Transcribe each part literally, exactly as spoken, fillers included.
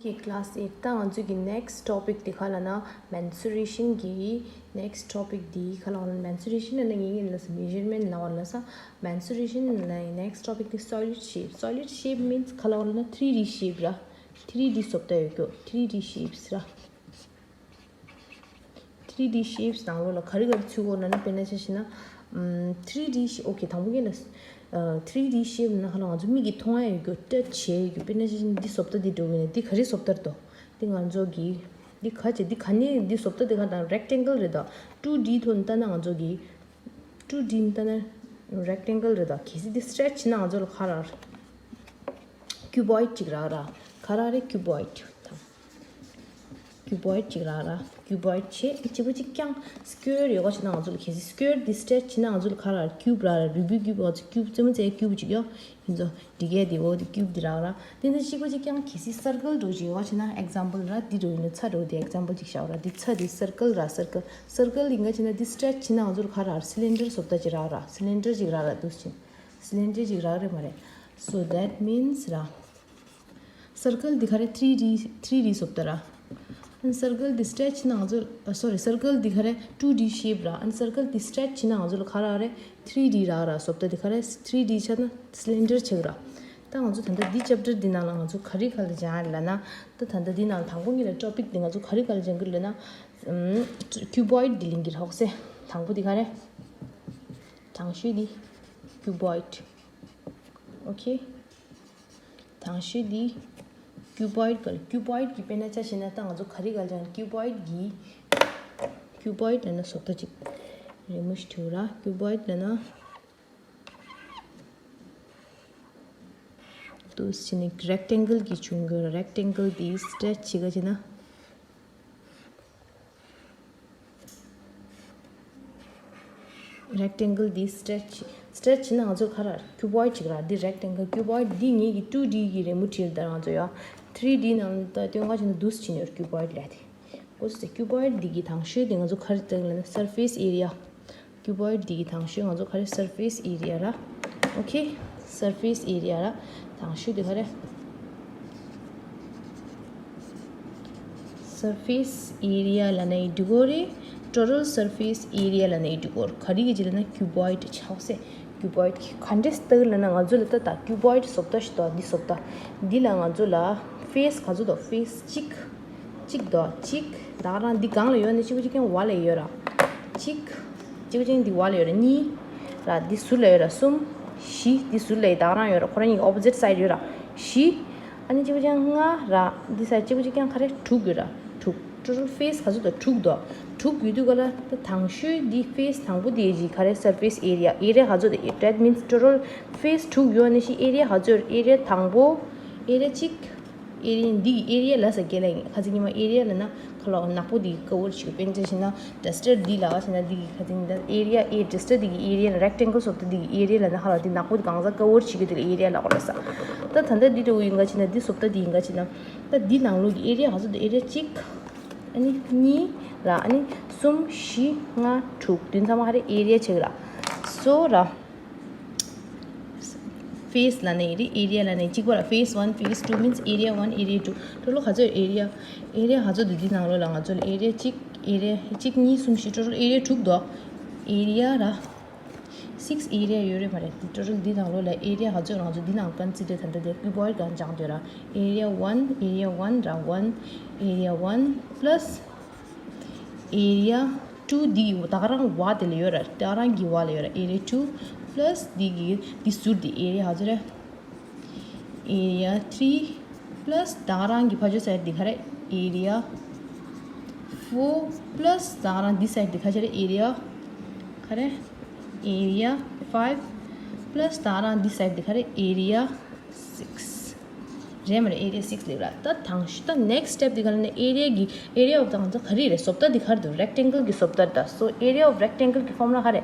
Okay, class eight. ད་ང་ཚོ་གི་next topic དེ་ག་ལབ་ན་mensuration གི next topic དེ་ག་ལབ་ན། mensuration ལབ་ན་ངེད་ཀྱི་ལབ་ས་measurement ལབ་པ་ལབ་ས། mensuration ལ་next topic དེ་solid shape. Solid shape means ག་ལབ་ན་three D shape ར། three D བཟོ་ལྟ་ཡོད་རྒྱུ། three D shapes ར། three D shapes ནང་ལོགས་ལ་ག་རེ་ག་རེ་ཚུད་ཀྱི་ཡོད་ལབ་ན། དཔེར་ན་ཆ་བཞག་ན། ཨམ། three D shape, okay, དང་པོ་ངེད་ལ། ཨ། three D shape ནང་ལ་ང་ཚོ་མིག་གིས་མཐོང་ཡ་ཡོད་རྒྱུ་སྐྲ་བྱས་ཡོད་རྒྱུ། དཔེར་ན་ཆ་བཞག་ན་འདི་བཟོ་ལྟ་འདི་འགྲོ་གི་ཡིན་ན། འདི་ག་རེ་བཟོ་ལྟ་རེད་དོ། འདི་ང་ཚོ་གི་འདི་ག་བྱས། འདི་ག་ནས་འདི་བཟོ་ལྟ་འདི་ག་དང་rectangle རེད་དོ། two D ཐོག་ནས་ལྟ་ན་ང་ཚོ་གི། two D ནས་ལྟ་ན་rectangle རེད་དོ། གལ་སྲིད་འདི་stretch བྱས་ན་ང་ཚོ་ལ་ག་རེ་རག་རེད། cuboid ཅིག་རག་ར། ག་རེ་རག་རེད། cuboid དང་། cuboid ཅིག་རག་ར། cuboid བྱས། གཅིག་པ་གཅིག་རྐྱང་square ཡོད་པ་བྱས་ན་ང་ཚོ་ལ། གལ་སྲིད་square འདི་stretch བྱས་ན་ང་ཚོ་ལ་ག་རེ་རག་རེད། cube རག་ར། རིལ་བུའི་cube ང་ཚོ་cube རྩེད་མོ་རྩེ་cube ཅིག་ཡོད། ཡིན་ཙང་འདི་གས་འདི་འོ་འདི་cube འདི་རག་ར། དེ་འདྲ་གཅིག་པ་གཅིག་རྐྱང་། གལ་སྲིད་circle འདྲ་ཅིག་ཡོད་པ་བྱས་ན། example ར། འདི་འདྲ་ཡིན་ན་ཚ་འདྲ་འདི་example ཅིག་བཞག་ར། འདི་ཚ་འདི་circle ར། circle circle ཡིན་པ་བྱས་ན་འདི་stretch བྱས་ན་ང་ཚོ་ལ་ག་རེ་རག་རེད། cylinder བཟོ་ལྟ་ཅིག་རག་ར། cylinder ཅིག་རག་ར། འདུག་སེ་cylinder ཅིག་རག་རེད་མ་རེད། So that means ར། circle འདི་ག་རེ། three D three D བཟོ་ལྟ་ར། circle འདི་stretch བྱས་ན་ང་ཚོ། ཨ། sorry, circle འདི་ག་རེ། two D shape ར། circle འདི་stretch བྱས་ན་ང་ཚོ་ལ་ག་རེ་རག་རེད། three D རག་ར། བཟོ་ལྟ་འདི་ག་རེ། three D ཆགས་ན་cylinder ཆགས་ར། ད་ང་ཚོ་ད་ལྟ་འདི་chapter འདི་ནང་ལ་ང་ཚོ་ག་རེ་ག་རེ་སྦྱངས་ཡོད་ལབ་ན། ད་ད་ལྟ་འདི་ནང་དང་པོ་ངེད་ལ་topic འདི་ང་ཚོ་ག་རེ་ག་རེ་སྦྱང་གི་ལབ་ན། ཨམ། cuboid འདི་ལེན་གྱི་རེད་ཟེར། དང་པོ་འདི་ག་རེ། དང་ཤོས་འདི་cuboid། Okay, དང་ཤོས་འདི་cuboid ག་རེ། cuboid གི་དཔེར་ན་ཆ་བཞག་ན། ད་ང་ཚོ་ག་རེ་ག་རེ་སྦྱངས། cuboid གི། cuboid ལབ་ན་བཟོ་ལྟ་ཅིག་རི་མོ་ཞིག་བྲིས་ར། cuboid ལབ་ན། འདུག་སེ་བྱས་ནས་rectangle གི་བྱུང་གི་ཡོད་ར། rectangle འདི་stretch བྱེད་ག་བྱས་ན། rectangle འདི་stretch stretch བྱས་ན་ང་ཚོར་ག་རེ་རག་རེད། cuboid ཅིག་རག་རེད། འདི་rectangle cuboid འདི་ངེད་ཀྱིས་two D གི་རི་མོ་བྲིས་ལ། ད་ང་ཚོ་ཡ་three D ནང་ལ་ད་སྟོན་ག་བྱས་ན་འདུག་སེ་བྱས་ནས་ཡོད་རེད། cuboid ལབ་དེ། འོ་ཟེར། cuboid འདི་གི་དང་ཤོས་འདི་ང་ཚོ་ག་རེ་ལྟ་གི་ལབ་ན། surface area། cuboid འདི་གི་དང་ཤོས་ང་ཚོ་ག་རེ། surface area ར། Okay, surface area ར། དང་ཤོས་འདི་ག་རེ། surface area ལབ་ན་ཡི་འགྲིག་གི་རེད། total surface area ལབ་ན་ཡི་འགྲིག་གི་རེད། ག་རེ་གི་ཅིག་ལབ་ན་cuboid ཆགས་སེ། cuboid གི་ག་འདྲས་ལྟ་གི་ལབ་ན། ང་ཚོ་ལ་ད་ད་cuboid བཟོ་ལྟ་ཞིག་འདུག་འདི་བཟོ་ལྟ་འདི་ལ་ང་ཚོ་ལ་face ག་ཚོད་འདུག face གཅིག་གཅིག་འདུག་གཅིག་ད་ག་རང་འདི་སྒང་ལ་ཡོད་ནི། གཅིག་པ་གཅིག་རྐྱང་འོག་ལ་ཡོད་ར། གཅིག་གཅིག་པ་གཅིག་འདི་འོག་ལ་ཡོད་ར། གཉིས་ར། འདི་ཟུར་ལ་ཡོད་ར། གསུམ། བཞི། འདི་ཟུར་ལ་ཡི་ད་ག་རང་ཡོད་ར། ཁོ་རང་གཉིས་ཀྱི་opposite side ཡོད་ར། བཞི། ཨ་ནི་གཅིག་པ་གཅིག་ལྔ་ར། འདི་ས་གཅིག་པ་གཅིག་རྐྱང་ག་རེ། དྲུག་ཡོད་ར། དྲུག total face ག་ཚོད་འདུག་དྲུག་འདུག་དྲུག་ཡོད་དུས་ག་ལ་ད་དང་ཤོས་འདི་face དང་པོ་འདི་གི་ག་རེ། surface area། area ག་ཚོད་འདུག that means total face དྲུག་ཡོད་ནི་ཞིག area ག་ཚོད། area དང་པོ། area གཅིག area འདི་གི་area ལབ་ས་རྒན་ལགས་ཀྱིས་ཁ་སང་ཉི་མ་area ལབ་ན་ཁ་ལོག་ནག་པོ་འདི་cover བྱེད་ཀྱི། དཔེར་ན་ཆ་བཞག་ན་duster འདི་ལབ་ཟེར་ན། འདི་གི་ཁ་སང་ཉི་མ་area ཨེ་duster འདི་གི་area ལ་rectangle བཟོ་ལྟ་འདི་གི་area ལབ་ན་ཧ་ལ་འདི་ནག་པོ་འདི་གང་ཟག་cover བྱེད་ཀྱི་འདི་ལ་area ལབ་དགོས་རེད་ས། ད་ད་ལྟ་འདི་འདྲ་བོ་ཡིན་ག་བྱས་ན། འདི་བཟོ་ལྟ་འདི་ཡིན་ག་བྱས་ན། ད་འདི་ནང་ལོགས་ཀྱི་area ག་ཚོད་འདུག area གཅིག་ཨ་ནི་གཉིས་ར། ཨ་ནི་གསུམ། བཞི། ལྔ། དྲུག་བདུན་ཚང་མ་ཧ་རེ་area ཆགས་ཀྱི་ར། so ར། face ལབ་ནས་ཡིན་རེད། area ལབ་ནས་གཅིག་པ་ར། face one, face two means area one, area two total ག་ཚོད། area area ག་ཚོད་འདུག་འདི་ནང་ལོགས་ལ་ང་ཚོ་ལ་area གཅིག area གཅིག་གཉིས། གསུམ། བཞི། total area དྲུག་འདུག area ར། six area ཡོད་རེད་མ་རེད། total འདི་ནང་ལོགས་ལ་area ག་ཚོད། ང་ཚོ་འདི་ནང་consider ད་ལྟ་དེ་cuboid གང་སྦྱངས་འདུག་ར། area one, area one ར། one area one plus area two འདི་ད་ག་རང་འོག་དེ་ལ་ཡོད་ར། ད་ག་རང་གི་འོག་ལ་ཡོད་ར། area two plus འདི་གི་འདི་ཟུར་འདི་area ག་ཚོད་རེད། area three plus ད་ག་རང་གི་ཕར་ཕྱོགས་side འདི་ག་རེ། area four plus ད་ག་རང་འདི་side འདི་ག་ཚོད་རེད། area ག་རེ། area five plus ད་ག་རང་འདི་side འདི་ག་རེ། area six རེད་མ་རེད། area six ལབ་ར། ད་དང་ཤོས་ད་next step འདི་ག་ལབ་ན་area གི་area of ད་ང་ཚོ་ག་རེ་རེད། བཟོ་ལྟ་འདི་ག་རེ་འདུག rectangle གི་བཟོ་ལྟ་རེད་ད། so area of rectangle གི་formula ག་རེ།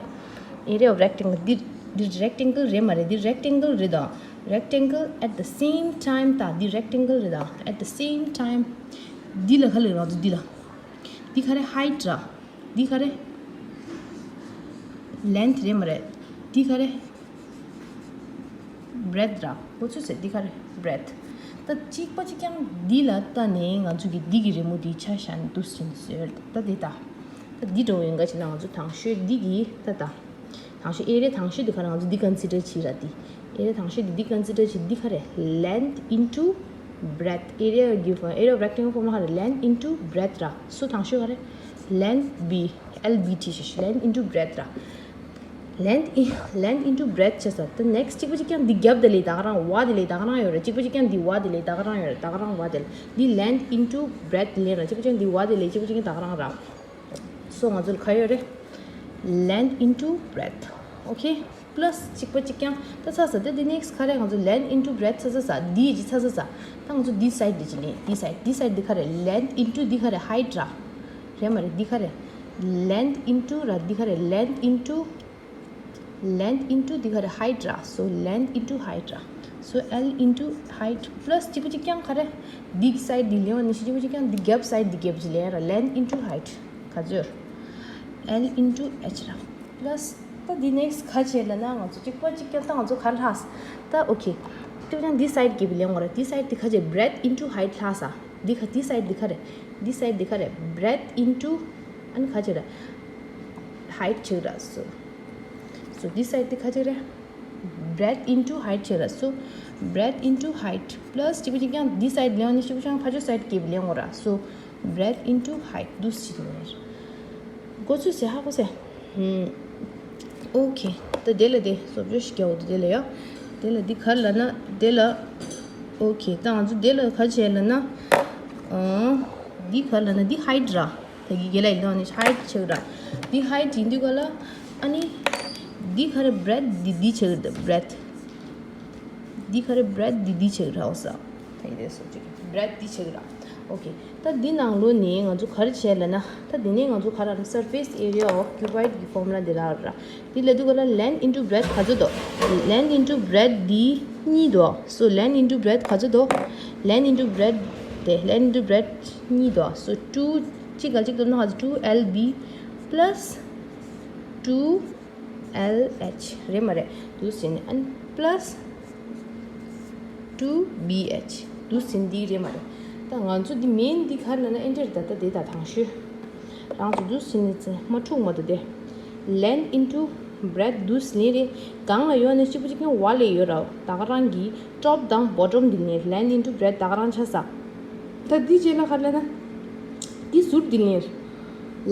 area of rectangle འདི་འདི་rectangle རེད་མ་རེད། འདི་rectangle རེད་ད། rectangle at the same time ད་འདི་rectangle རེད་ད། at the same time འདི་ལ་ག་ལབ་ར། ང་ཚོ་འདི་ལ་འདི་ག་རེ། height ར། འདི་ག་རེ། length རེད་མ་རེད། འདི་ག་རེ། breadth ར། འོ་ཚོད་ཟེར། འདི་ག་རེ། breadth ད་གཅིག་པ་གཅིག་རྐྱང་འདི་ལ་ལྟ་ནས་ང་ཚོ་གི་འདི་གི་རི་མོ་འདི་ཆ་བཞག་ནས་འདུག་སེ་བཟོས་ཡོད་རེད། ད་འདི་ལྟ། ད་འདི་འདྲ་བོ་ཡིན་ག་བྱས་ན་ང་ཚོ་དང་ཤོས་འདི་གི་ད་ལྟ། དང་ཤོས་area དང་ཤོས་འདི་ག་རེ་ང་ཚོ་འདི་consider བྱེད་ར་འདི། area དང་ཤོས་འདི་འདི་consider བྱེད། འདི་ག་རེ་length into breadth། area གི་area of rectangle formula ག་རེ length into breadth ར། སོ་དང་ཤོས་ག་རེ་length B L B T ཞེས་length into breadth ར། length in- length into breadth བྱས་ས། ད་next གཅིག་པ་གཅིག་རྐྱང་འདི་རྒྱབ་དེ་ལས་ད་ག་རང་བ་དེ་ལས་ད་ག་རང་ཡོད་རེད། གཅིག་པ་གཅིག་རྐྱང་འདི་བ་དེ་ལས་ད་ག་རང་ཡོད་རེད། ད་ག་རང་བ་དེ་ལས་འདི་length into breadth ལེན་ར། གཅིག་པ་གཅིག་རྐྱང་འདི་བ་དེ་ལས་གཅིག་པ་གཅིག་རྐྱང་ད་ག་རང་ར། སོ་ང་ཚོ་ལ་ག་ཡོད་རེད། length into breadth okay plus གཅིག་པ་གཅིག་རྐྱང་ད་ཚ་ས། ད་འདི་next ག་རེ་ང་ཚོ་length into breadth ཚ་ཚ་ས། འདི་ཡི་ཚ་ཚ་ས། ད་ང་ཚོ་འདི་side འདི་ཅི་ནས་འདི་side འདི་side འདི་ག་རེ་length into འདི་ག་རེ་height ར། རེད་མ་རེད། འདི་ག་རེ་length into ར། འདི་ག་རེ་length into length into འདི་ག་རེ་height ར། so length into height ར། so L into height plus གཅིག་པ་གཅིག་རྐྱང་ག་རེ་འདི་side འདི་ལེན་བ་ནི་ཤི། གཅིག་པ་གཅིག་རྐྱང་འདི་རྒྱབ་side འདི་རྒྱབ་ཅི་ལེན་ར། length into height ག་ཚོད། L into H ར། plus ད་འདི་next ག་བྱེད་ལབ་ན་ང་ཚོ་གཅིག་པ་གཅིག་རྐྱང་ད་ང་ཚོ་ག་ལྷག་ད་okay གཅིག་པ་གཅིག་རྐྱང་འདི་side རྒྱབ་ལེན་དགོས་ར། འདི་side འདི་ག་བྱེད་breadth into height ལྷག་ས། འདི་ག་འདི་side འདི་ག་རེ། འདི་side འདི་ག་རེ་breadth into ཨ་ནི་ག་བྱེད་ར། height བྱེད་ར། so so འདི་side འདི་ག་བྱེད་ར། breadth into height བྱེད་ར། so breadth into height plus གཅིག་པ་གཅིག་རྐྱང་འདི་side ལེན་ནི་གཅིག་པ་གཅིག་ཕར་ཕྱོགས་side རྒྱབ་ལེན་དགོས་ར། so breadth into height འདུག་སེ་བྱེད་དགོས་ར། འགོ་ཚུགས་ཟེར་ཧ་གོ་ཟེར། ཧུམ། okay ད་དེ་ལ་དེ་བཟོ་བཅོས་ཤིག་རྒྱག་འོ་དེ་དེ་ལ་ཡ། དེ་ལ་འདི་ག་རེ་ལབ་ན་དེ་ལ། okay ད་ང་ཚོ་དེ་ལ་ག་བྱས་ལབ་ན། ཨང་། འདི་ག་རེ་ལབ་ན་འདི་height ར། ད་གི་དགེ་ལ་ཡིན་ད་ནི་height ཆགས་ར། འདི་height ཡིན་དུས་ག་ལ། ཨ་ནི། འདི་ག་རེ་breadth འདི་འདི་ཆགས་ར་breadth། འདི་ག་རེ་breadth འདི་འདི་ཆགས་ར་འོ་ས། ད་ཡི་དེ་སོ་ཅིག breadth འདི་ཆགས་ར། okay ད་འདི་ནང་ལོགས་ནས་ང་ཚོ་ག་རེ་བྱས་ལབ་ན། ད་འདི་ནས་ང་ཚོ་ག་རེ་surface area of cuboid གི་formula འདི་རག་ར། འདི་ལ་འདི་ག་ལ་length into breadth ག་ཚོད་འདུག length into breadth འདི་གཉིས་འདུག so length into breadth ག་ཚོད་འདུག length into breadth དེ་length into breadth གཉིས་འདུག so two གཅིག་ག་གཅིག་འདུག་ན་ག་ཚོད་two L B plus two L H རེད་མ་རེད། འདུག་ཟེར་ནས་ཨན་plus two B H འདུག་ཟེར་འདི་རེད་མ་རེད། ད་ང་ཚོ་འདི་main འདི་ག་རེ་ལབ་ན་ཨེ་འདྲ་རེད། ད་ད་དེ་ད་དང་ཤོས། རང་ཚོ་འདུག་སེ་ནི་ཚེ་མ་འཁྲུག་མ་འདུག་དེ། length into breadth འདུག་སེ་ནི་རེད། གང་ལ་ཡོད་ནི་གཅིག་པུ་གཅིག་རྐྱང་བ་ལས་ཡོད་ར། ད་ག་རང་གི་top དང་bottom འདི་ནས་length into breadth ད་ག་རང་ཆ་ས། ད་འདི་རྗེས་ལ་ག་རེ་ལབ་ན། འདི་ཟུར་འདི་ནས།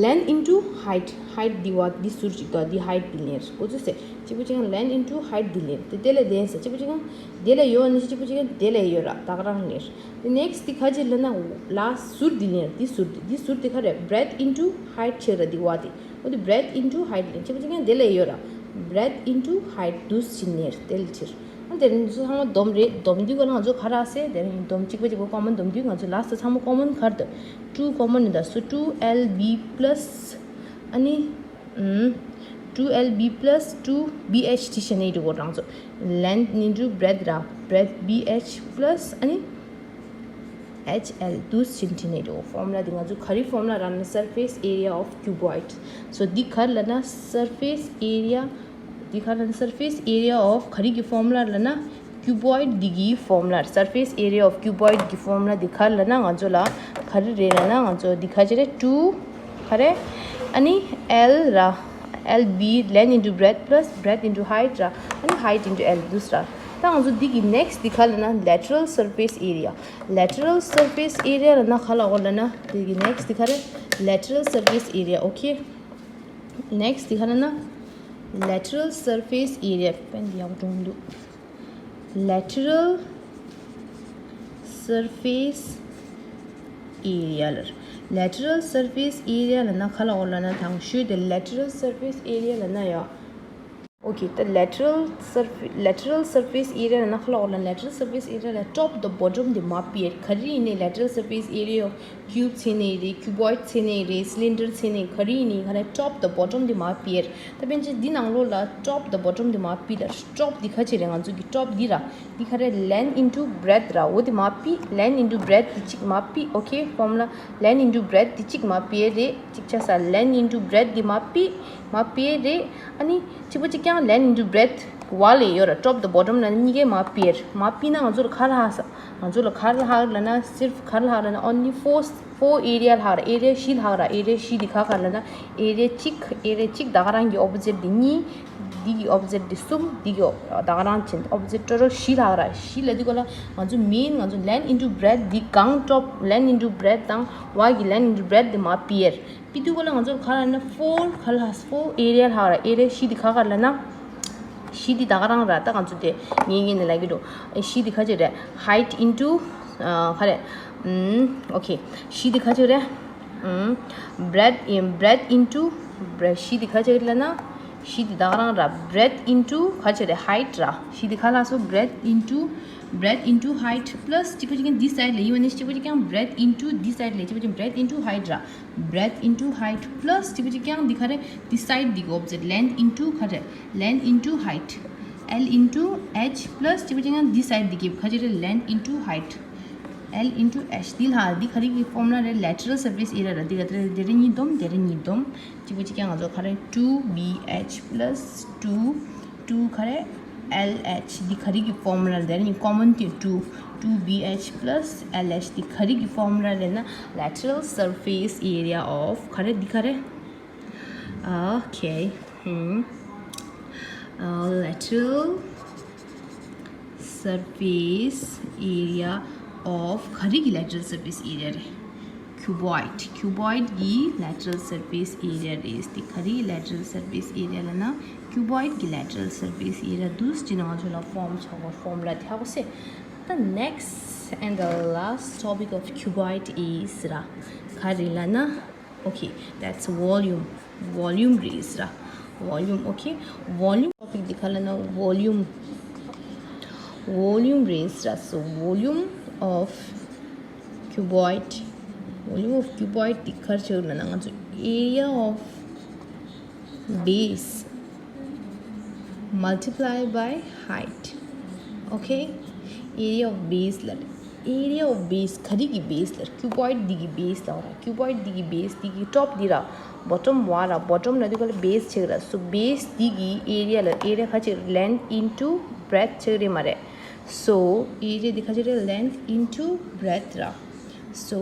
length into height height འདི་བ་འདི་ཟུར་གཅིག་ད་འདི་height འདི་ནས་གོ་ཚུལ་ཟེར། གཅིག་པུ་གཅིག་རྐྱང་length into height འདི་ནས་དེ་དེ་ལས་ལྡན་ཟེར། གཅིག་པུ་གཅིག་རྐྱང་དེ་ལས་ཡོད་ནི་གཅིག་པུ་གཅིག་རྐྱང་དེ་ལས་ཡོད་ར། ད་ག་རང་ནས། དེ་next དེ་ག་ཅི་ལབ་ན་ལ་ཟུར་འདི་ལེན། འདི་ཟུར་འདི་འདི་ཟུར་དེ་ག་རེ་breadth into height ཆེ་ར་འདི་བ་དེ། འོ་དེ་breadth into height ལེན། ཆེ་པོ་ཅིག་ཡང་དེ་ལས་ཡོད་ར། breadth into height འདུག་སེ་ནས་དེ་ལས་ཕྱིར། ཨ་དེ་རིང་ཚོ་ཚང་མ་སྡོམ་རེད། སྡོམ་དུས་ག་ལ་ང་ཚོ་ག་ར་ཟེར། དེ་རིང་སྡོམ་གཅིག་པ་གཅིག་པ་common སྡོམ་དུས་ང་ཚོ་ལ་ས་ཚང་མ་common ག་རེ་འདུག two common ཡིན་ད་སོ། two L B plus ཨ་ནི། ཨུམ། two L B plus two B H དེ་བྱས་ནས་ཡོད་རེད་གོ་རང་ཚོ། length into breadth ར། breadth B H plus ཨ་ནི། H L འདུག་སེ་བྲིས་ནས་ཡོད་རེད་གོ། formula དེ་ང་ཚོ་ག་རེ་formula རག་ན་surface area of cuboid so འདི་ག་རེ་ལབ་ན་surface area འདི་ག་རེ་ལབ་ན་surface area of ག་རེ་གི་formula ལབ་ན། cuboid འདི་གི་formula surface area of cuboid གི་formula འདི་ག་རེ་ལབ་ན་ང་ཚོ་ལ་ག་རེ་རེད་ལབ་ན་ང་ཚོ་འདི་ག་ཅི་རེད། two ག་རེ་ཨ་ནི་L ར། L B length into breadth plus breadth into height ར། ཨ་ནི་height into L འདུག་སེ་ར། ད་ང་ཚོ་འདི་གི་next འདི་ག་ལབ་ན་lateral surface area lateral surface area ལབ་ན་ག་ལབ་དགོས་ལབ་ན་འདི་གི་next འདི་ག་རེ་lateral surface area okay next འདི་ག་ལབ་ན་lateral surface area དཔེ་འདི་ཡག་པོ་འགྲོ་གི་འདུག lateral surface area ལ། lateral surface area ལབ་ན་ག་ལབ་དགོས་ལབ་ན་དང་ཤོས་དེ་lateral surface area ལབ་ན་ཡ། okay ད་lateral surface lateral surface area ལབ་ན་ག་ལབ་དགོས་ལབ་ན་lateral surface area ལ་top དང་bottom དེ་མ་ཕྱེ་ག་རེ་ཡིན་ནའི་lateral surface area of cube ཟེར་ནའི་རེད། cuboid ཟེར་ནའི་རེད། cylinder ཟེར་ནའི་ག་རེ་ཡིན་ནའི་ག་རེ་top དང་bottom དེ་མ་ཕྱེ། ད་ཕན་ཆད་འདི་ནང་ལོགས་ལ་top དང་bottom དེ་མ་ཕྱེ་ལ། top འདི་ག་ཅི་རེད། ང་ཚོ་གི་top འདི་ར། འདི་ག་རེ་length into breadth ར། འོ་དེ་མ་ཕྱེ། length into breadth འདི་གཅིག་མ་ཕྱེ། okay formula length into breadth འདི་གཅིག་མ་ཕྱེ་རེད། གཅིག་ཆ་ས་length into breadth འདི་མ་ཕྱེ། མ་ཕྱེ་རེད། ཨ་ནི་གཅིག་པ་གཅིག་རྐྱང་length into breadth བ་ལས་ཡོད་ར། top དང་bottom ལ་གཉིས་ཀའི་མ་པིར་མ་པི་ན་ང་ཚོ་ལ་ག་ལྷག་ས། ང་ཚོ་ལ་ག་ལྷག་ལ་ན་སིརཕ་ག་ལྷག་ལ་ན་only four four area ལྷག་ར། area བཞི་ལྷག་ར། area བཞི་དེ་ག་ག་ལ་ན་area གཅིག area གཅིག་ད་ག་རང་གི་opposite དེ་གཉིས། འདི་གི་opposite དེ་གསུམ། འདི་གི་ད་ག་རང་ཅན་opposite total བཞི་ལྷག་ར། བཞི་ལ་འདི་གོ་ལ་ང་ཚོ་མིན་ང་ཚོ་length into breadth འདི་གང་top length into breadth དང་བ་གི་length into breadth དེ་མ་པིར། པི་དུ་གོ་ལ་ང་ཚོར་ག་ལ་ན་four ག་ལ་four area ལྷག་ར། area བཞི་དེ་ག་ག་ལ་ན། བཞི་དེ་ད་ག་རང་ར། ད་ང་ཚོ་དེ་ངེས་ངེས་ནས་ལ་གི་འགྲོ། བཞི་དེ་ག་ཅི་རེད། height into ག་རེད། ཨུམ། okay བཞི་དེ་ག་ཅི་རེད། ཨུམ། breadth in breadth into breadth བཞི་དེ་ག་ཅི་རེད་ལ་ན། བཞི་དེ་ད་ག་རང་ར། breadth into ག་ཅི་རེད། height ར། བཞི་དེ་ག་ལ་སོ་breadth into breadth into height plus གཅིག་པ་གཅིག་ཀྱང་འདི་side ལ་ཡིན་པ་ནི་གཅིག་པ་གཅིག་ཀྱང་breadth into འདི་side ལ་གཅིག་པ་གཅིག་breadth into height ར། breadth into height plus གཅིག་པ་གཅིག་ཀྱང་འདི་ག་རེ། འདི་side འདི་གི་opposite length into ག་རེ། length into height L into H plus གཅིག་པ་གཅིག་ཀྱང་འདི་side འདི་གི་ག་ཅི་རེད། length into height L into H འདི་ལ་འདི་ག་རེ་གི་formula རེད། lateral surface area ར། འདི་ག་རེ་དེ་རེ་གཉིས་བསྡོམས་དེ་རེ་གཉིས་བསྡོམས། གཅིག་པ་གཅིག་ཀྱང་ང་ཚོ་ག་རེ། two B H plus two two ག་རེ། L H འདི་ག་རེ་གི་formula རེད། དེ་རེ་གཉིས་common དེ་two two B H plus L H འདི་ག་རེ་གི་formula རེད་ན། lateral surface area of ག་རེ། འདི་ག་རེ། okay ཧུམ། lateral surface area of ག་རེ་གི་lateral surface area རེད། cuboid cuboid གི་lateral surface area རེད། དེ་ག་རེ་གི་lateral surface area ལ་ན། cuboid གི་lateral surface area འདུག་སེ་བྱས་ནས་ང་ཚོ་ལ་form ཆགས་པ། formula དེ་ཧ་གོ་སེ། the next and the last topic of cuboid is ར། ག་རེ་ལ་ན། okay that's volume volume རེད་ཟེར། volume okay volume topic འདི་ག་ལ་ན་volume volume རེད་ཟེར། so volume of cuboid volume of cuboid འདི་ག་རེ་ཆགས་ལ་ན་ང་ཚོ་area of base multiply by height okay area of base ལ། area of base ག་རེ་གི་base ལ། cuboid འདི་གི་base ལ་ར། cuboid འདི་གི་base འདི་གི་top འདི་ར། bottom བ་ར། bottom ལ་འདི་ག་ལ་base ཆགས་ར། so base འདི་གི་area ལ། area ག་ཅི། length into breadth ཆགས་རེད་མ་རེད། so area འདི་ག་ཅི་རེད། length into breadth ར། so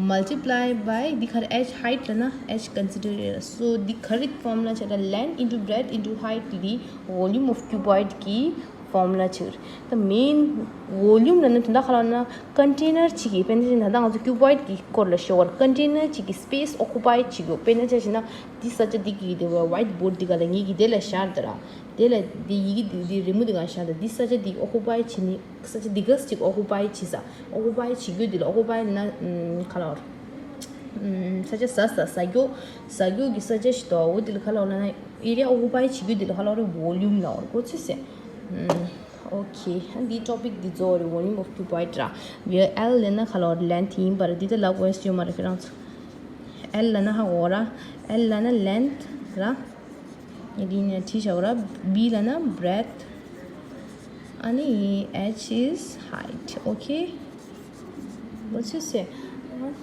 multiply by འདི་ག་རེ། H height ལ་ན་H consider རེད། so འདི་ག་རེ་formula ཆགས་ར། length into breadth into height འདི་volume of cuboid གི་formula ཆགས་རེད། the main volume ལ་ན་དོན་དག་ག་ལ་ན་container གཅིག་གི། དཔེར་ན་ཆ་བཞག་ན་ད་ང་ཚོ་cuboid གི་སྐོར་ལ་ཤོད་པར་container གཅིག་གི་space occupy བྱེད་དགོས། དཔེར་ན་ཆ་བཞག་ན་འདི་ས་ཆ་འདི་གི་དེ་white board འདི་ག་ལ་ངེད་ཀྱི་དེ་ལ་ཤར་དེ་ར། དེ་ལ་འདི་ཡི་གེ་འདི་འདི་རི་མོ་འདི་ག་ཤར་དེ། འདི་ས་ཆ་འདི་occupy བྱེད་ནི། ས་ཆ་འདི་ག་ཅིག་occupy བྱེད་ས། occupy བྱེད་རྒྱུ་འདི་ལ་occupy ན་ཨམ་ག་ལ་བར། ཨམ་ས་ཆ་ཟ་ས་ཟ་རྒྱུ། ཟ་རྒྱུ་གི་ས་ཆ་ཞིག་འདུག་འོ་འདི་ལ་ག་ལ་བར་ན་area occupy བྱེད་རྒྱུ་འདི་ལ་ག་ལ་བར། volume ལ་བར་གོ་ཚུལ་ཟེར། ཨམ་okay འདི་topic འདི་རྫོགས་རེད། volume of cuboid ར། བི་ཨེལ་ལ་ན་ག་ལ་བར། length ཡིན་པ་ར། འདི་ད་ལབ་དགོས་ཡོད་མ་རེད་ཁྱེད་རང་ཚོ། L ལ་ན་ཧ་གོ་ར། L ལ་ན་length ར། ཡ་དེ་ནས་བྲིས་བཞག་ར། B ལ་ན་breadth ཨ་ནི་H is height okay འོ་ཚོད་སེ།